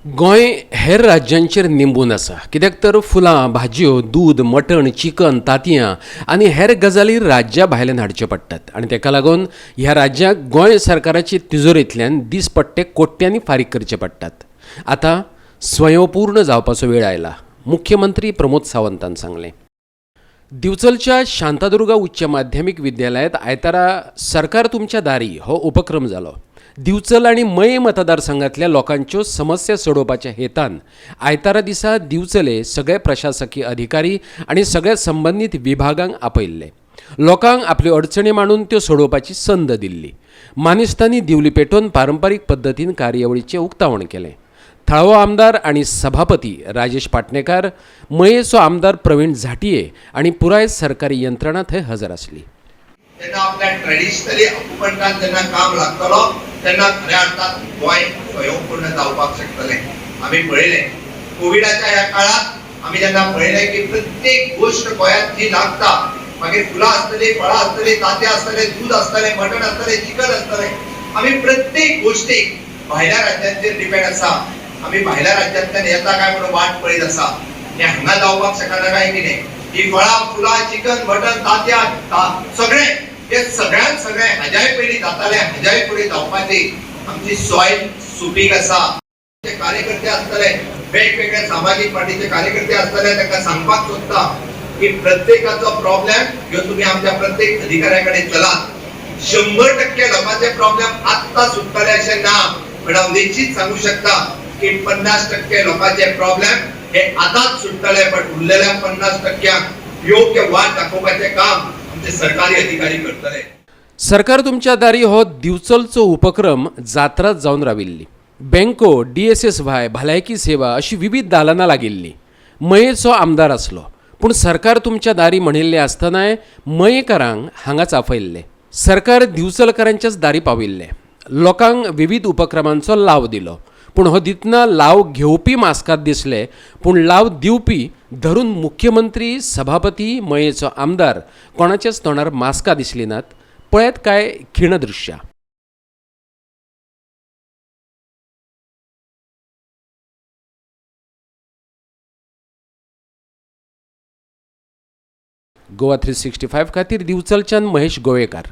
गोंय हेर राज्यांचेर निंबून आसा, कित्याक तर फुलां, भाजयो, दूद, मटण, चिकन, तांतयां आनी हेर गजाली राज्या भायल्यान हाडच्यो पडटात आनी ताका लागून ह्या राज्याक गोंय सरकाराचे तिजोरेंतल्यान दिसपट्टे कोट्यांनी फारीक करचे पडटात. आतां स्वयंपूर्ण जावपाचो वेळ आयला, मुख्यमंत्री प्रमोद सावंतान सांगलें. दिवचलच्या शांतादुर्गा उच्च माध्यमीक विद्यालयांत आयतारा सरकार तुमच्या दारी हो उपक्रम जालो. दिवचल आनी मये मतदारसंघातल्या लोकांच्यो समस्या सोडोवपाच्या हेतान आयतारा दिसा दिवचले सगळे प्रशासकीय अधिकारी आनी सगळ्या संबंदीत विभागांक आपयल्ले. लोकांक आपल्यो अडचणी मांडून त्यो सोडोवपाची संद दिल्ली. मानेस्तांनी दिवली पेटोवन पारंपारीक पद्दतीन कार्यावळीचें उक्तावण केलें. थळावो आमदार आनी सभापती राजेश पाटणेकार, मयेचो आमदार प्रवीण झांटये आनी पुराय सरकारी यंत्रणा थंय हजर आसली. तेन्ना आपल्या ट्रेडिशनली ऑक्युपंटान जेन्ना काम लागतलो तेन्ना खऱ्या अर्थान गोंय स्वयंपूर्ण जावपाक शकतलें. आमी पळयलें कोविडाच्या ह्या काळात आमी जेन्ना पळयलें की प्रत्येक गोश्ट गोंयांत जी लागता, मागीर फुलां आसतली, फळां आसतली, तांतयां आसतले, दूद आसतलें, मटण आसतलें, चिकन आसतलें, आमी प्रत्येक गोश्टीक भायल्या राज्यांचेर डिपेंड आसा. आमी भायल्या राज्यांतल्यान येता काय म्हणून वाट पळयत आसा. हें हांगा जावपाक शकना काय कितें? ही फळां, फुलां, चिकन, मटण, तांतयां सगळें हे सगळ्यात सगळें हाज्याय पयलीं जातालें, हाज्याय फुडें जावपाची आमची सॉयल सुपीक आसा. जे कार्यकर्ते आसतले, वेगवेगळ्या सामाजीक पार्टीचे कार्यकर्ते आसतले, तांकां सांगपाक सोदता की प्रत्येकाचो प्रॉब्लेम ह्यो तुमी आमच्या प्रत्येक अधिकाऱ्या कडेन चलात. 100% लोकांचे प्रॉब्लेम आत्तां सुट्टले अशें ना, पण हांव निश्चित सांगू शकता की 50% लोकांचे प्रॉब्लेम हे आतांच सुट्टले, पण उरलेल्या 50% योग्य वाट दाखोवपाचें काम आमचे सरकारी अधिकारी करतले. सरकार तुमच्या दारी हो दिवचलचो उपक्रम जात्राच जावन राविल्ली. बँको, DSSY, भलायकी सेवा अशी विविध दालनां लागिल्लीं. मयेचो आमदार आसलो, पूण सरकार तुमच्या दारी म्हणिल्लें आसतनाय मयेकारांक हांगाच आफयल्ले. सरकार दिवचलकारांच्याच दारी पाविल्लें. लोकांक विविध उपक्रमांचो लाव दिलो, पूण हो दितना लाव घेवपी मास्कात दिसले, पूण लाव दिवपी धरून मुख्यमंत्री, सभापती, मयेचो आमदार कोणाच्याच तोंडार मास्कां दिसलीं नात. पळयत काय खीणदृश्यां. गोवा 365 खातीर दिवचलच्यान महेश गोवेकार.